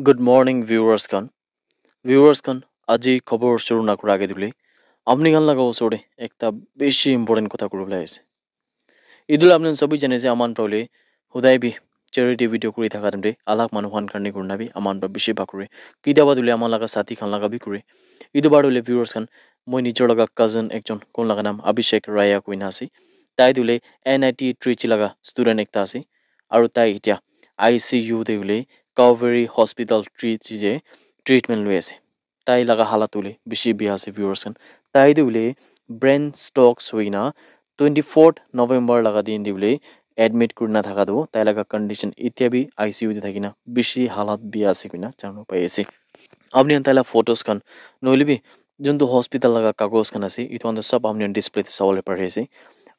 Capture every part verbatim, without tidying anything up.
Good morning, viewers khan. Viewers khan, aji khobor shuru na kura age dule, apni khan laga osor te ekta bishi important kotha kuribole ase. Etu la apni khan sobi jane ase, aman pra hule hudai bi charity video kuri thaka time te alak manu khan karne kurina bi aman pra bishi bhag kure. Kitia ba dule aman laga sathi khan laga bi kure. Etu bar dule viewers khan, moi nijor laga cousin ekjon, kun laga naam Abhishek Raya koina ase. Tai dule N I T Trichy laga student ekta ase. Aru tai etia I C U te hule Calvary Hospital Trichy te treatment lui ase. Tai laga halat hule bishi bia ase, viewers khan. Tai te hule brain strokes hoina twenty fourth November laga din te hule admit kurina thaka tu tai laga condition etia bi I C U te thakina bishi halat bia ase koina janibo pai ase. Apni khan tai la photos khan nohoile bi juntu hospital laga kagos khan ase, etu khan tu sob apni khan display te sabole pari ase.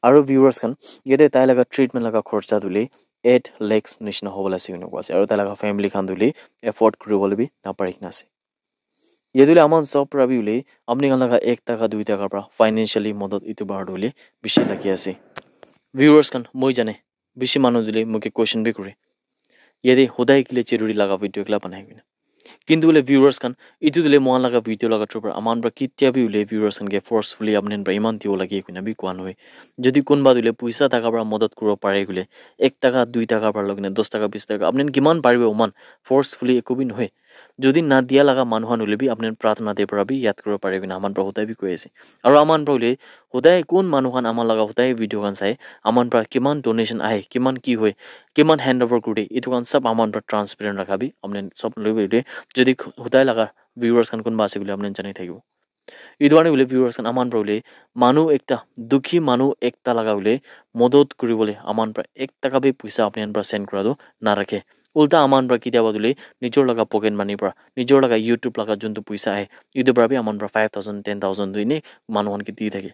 Aru viewers khan, yate tai laga treatment laga khorcha tu hule eight lakhs nishina hobole ase koina koi ase. Aru tai laga family khan tu hule afford kuribole bi napari kena ase. Yate hule aman sob pra bi hule apni khan laga ek taka, dui taka pra financially modot etu bahar tu hule bishi lagi ase. Viewers khan, moi jane bishi manu tu hule moke question bi kure, yate hudai kile charity laga video ekla banai koina. Kintu hule viewers khan, etu tu hule mohan laga video laga through pra aman pra kitia bi hule viewers khan ke forcefully apni khan pra iman dibo lage koina bi koa nohoi. Jodi kunba tu hule puisa taka pra modot kuribo pare koile, ek taka, dui taka pra logina dos taka, bis taka, apni khan kiman paribo iman forcefully eku bi nohoi. Jodi na dia laga manu khan hule bi apni khan pratna te pra bi yad kuribo pare koina aman pra hudai bi koi ase. Aru aman pra hule hudai kun manu khan aman laga hudai video khan sai, aman pra kiman donation ahe, kiman ki hoi, kiman hand over kure, etu khan sob aman pra transparent rakha bi apni khan sob lui bi de. Jodi hudai laga viewers khan kunba ase koile apni khan janai thakibo. Etu karne hule viewers khan, aman pra hule manu ekta, dukhi manu ekta laga hule modot kuribole aman pra ek taka bi puisa apni khan pra send kura tu narakhe. Ulta aman pra kitia ba tu hule nijor laga pocket money pra, nijor laga YouTube laga juntu puisa ahe, etu pra bi aman pra five thousand, ten thousand tu ene manu khan ke di thake.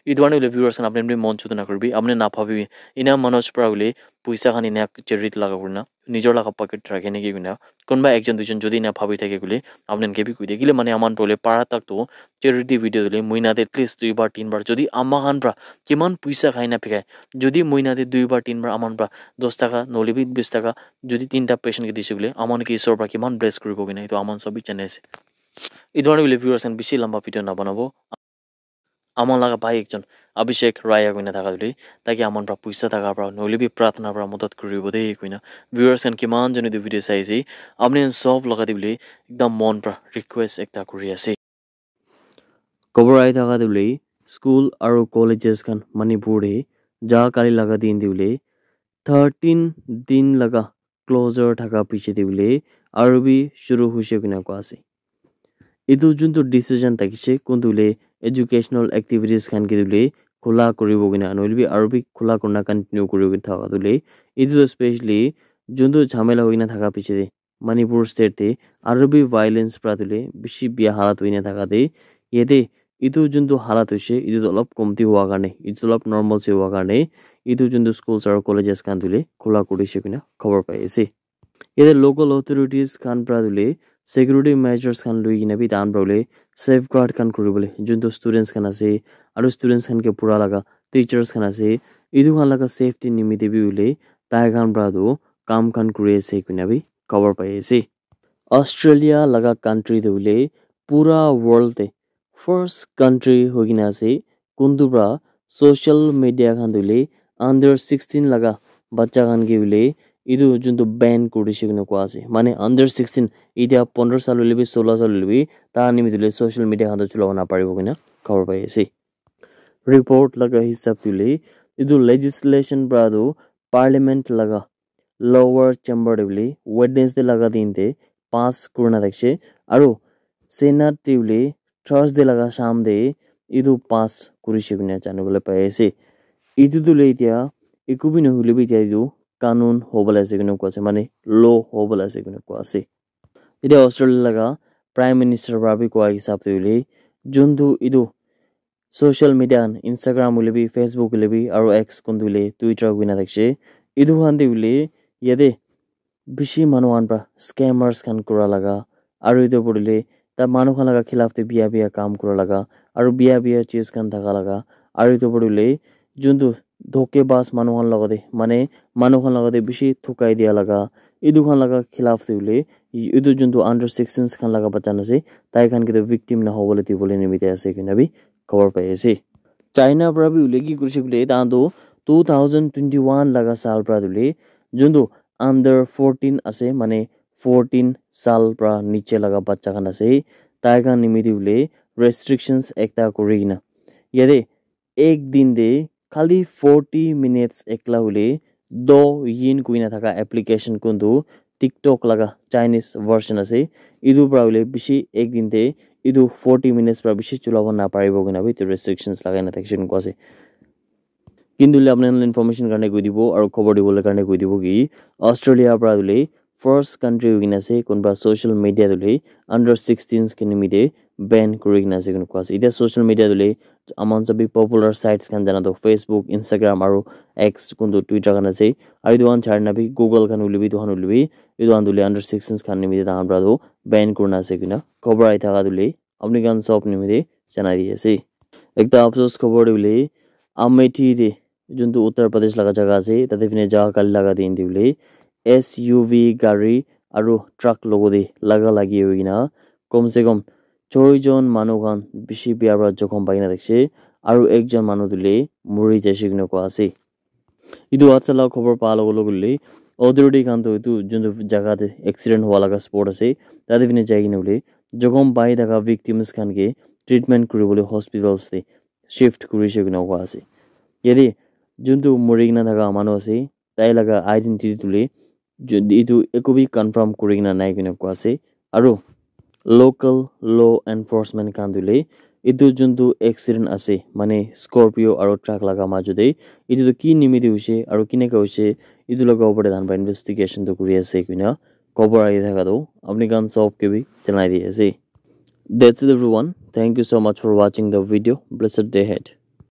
Etu karne hule viewers khan, apni khan bi mon chutu nakuribi, apni khan naphabi, ena manoj pra hule puisa khan ena charity laga kurina nijor laga pocket rakhe naki koina kunba ekjon duijon jodi ena bhabi thake koile, apni khan ke bi koi diya. Kile mane aman pra hule para tak tu charity video tu hule mohina te at least dui bar, tin bar, jodi ama khan pra kiman puisa khai na bikai, jodi mohina te dui bar, tin bar aman pra dos taka nohole bi bis taka jodi tinta patient ke dise koile, aman ke Isor pra kiman bless kuribo koina, etu aman sob bi jane ase. Etu karne hule viewers khan, bishi lamba video nabanabo. Aman laga bhai ekjon Abhishek Raya koina thaka tu hule, tai ke aman pra puisa taka pra nohole bi pratna pra modot kuribo de koina. Viewers khan, kiman jone etu video sai ase, apni khan sob laga te hule ekdam mon pra request ekta kuri ase. Khobor ahi thaka tu hule, school aru colleges khan Manipur te ja kali laga din te hule thirteen din laga closure thaka piche te hule aru bi shuru hoise koina koi ase. Etu juntu decision thakise, kuntu hule educational activities khan ke hule khula kuribo koina, nohole bi aru bi khula kurina continue kuribo koina thaka tu hule, etu tu specially juntu jhamela hoina thaka piche te Manipur state te aru bi violence pra tu hule bishi bia halat hoina thaka te, yate etu juntu halat hoise, etu tu olop komti hua karne, etu tu olop normalcy hua karne, etu juntu schools aru colleges khan tu hule khula kurise koina khobor pai ase. Yate local authorities khan pra tu hule security measures khan lui kena bi tahan pra hule safeguard khan kuribole, juntu students khan ase aru students khan ke pura laga teachers khan ase, etu khan laga safety nimite bi hule tai khan pra tu kam khan kuri ase koina bi khobor pai ase. Australia laga country tu hule pura world te first country hoi kena ase, kuntu pra social media khan tu hule under sixteen laga bacha khan ke hule etu juntu ban kuri dise koina koi ase. Mane under sixteen, etia pondro sal hoile bi, sola sal hoile bi, tai khan nimite hule social media khan tu chulabo naparibo koina khobor pai ase. Report laga hisab tu hule etu legislation pra tu parliament laga lower chamber te hule Wednesday laga din te pass kurina thakise, aru Senate te hule Thursday laga sham te etu pass kurise koina janibole pai ase. Etu tu hule etia eku bi nohole bi etia etu kanun hobole ase koina koi ase, mane law hobole ase koina koi ase. Etia Australia laga Prime Minister pra bi koa hisab te hule, juntu etu social media khan, Instagram hoile bi, Facebook hoile bi, aru X kuntu hoile Twitter koina thakise, etu khan te hule yate bishi manu khan pra scammers khan kura laga, aru etu opor te hule tai manu khan laga khilaf te bia bia kam kura laga, aru bia bia chis khan thaka laga, aru etu opor te hule juntu dhokebaz manu khan logote, mane manu khan logote bishi thukai dia laga, etu khan laga khilaf te hoile, etu juntu under sixteens khan laga bacha khan ase, tai khan ke toh victim na hobole dibole nimite ase koina bi khobor pai ase. China para bi hoile ki kurise koile, tahan toh two thousand twenty-one laga saal para hoile juntu under fourteen ase, mane fourteen saal para niche laga bacha khan ase, tai khan nimite hoile restrictions ekta kuri kena, yate ek din te khali forty minutes ekla hoile Douyin koina thaka application kuntu TikTok laga Chinese version ase. Etu para hoile bishi ek din te etu forty minutes para bishi chulabo naparibo koina bi etu restrictions lagai na thakishe koina koa ase. Kintu hoile apni khan la information karne koi dibo aru khobor dibole karne koi dibo ki Australia para hoile first country hoikena ase, kunba social media te hoile under sixteens ke nimite ban kuri kena ase koina koa ase. Etia social media te hoile aman sabi popular sites khan jana toh Facebook, Instagram aru X kuntu Twitter khan ase. Aru etu khan chari na bi Google khan hoile bi etu khan hoile bi etu khan hoile under sixteens khan nimite tahan para toh ban kurina ase koina khobor ahi thaka hoile apni khan sob nimite janai di ase. Ekta afsos khobor te hoile Amethi te juntu Uttar Pradesh laga jaga ase, tate fine ja kali laga din te hoile S U V gari aru truck logote laga lagi hoikena kom se kom choi jon manu khan bishi bia para jokhom pai kena thakishe aru ekjon manu tu hoile muri jaishe koina koa ase. Etu haadsa laga khobor pa logo logo hoile authority khan tu etu juntu jaga te accident hua laga spot ase, tate fine jai kena hoile jokhom pai thaka victims khan ke treatment kuribole hospitals te shift kurishe koina koa ase. Yate juntu muri kena thaka manu ase, tai laga identity tu hoile ju- etu eku bi confirm kuri kena nai koina koa ase. Aru local law enforcement khan tu hoile etu juntu accident ase, mane Scorpio aru truck laga majo te etu tu ki nimite hoishe aru kineka hoishe, etu laga upor te tahan para investigation tu kuri ase koina khobor ahi thaka toh apni khan sob ke bi janai di ase. That's it everyone. Thank you so much for watching the video. Blessed day ahead.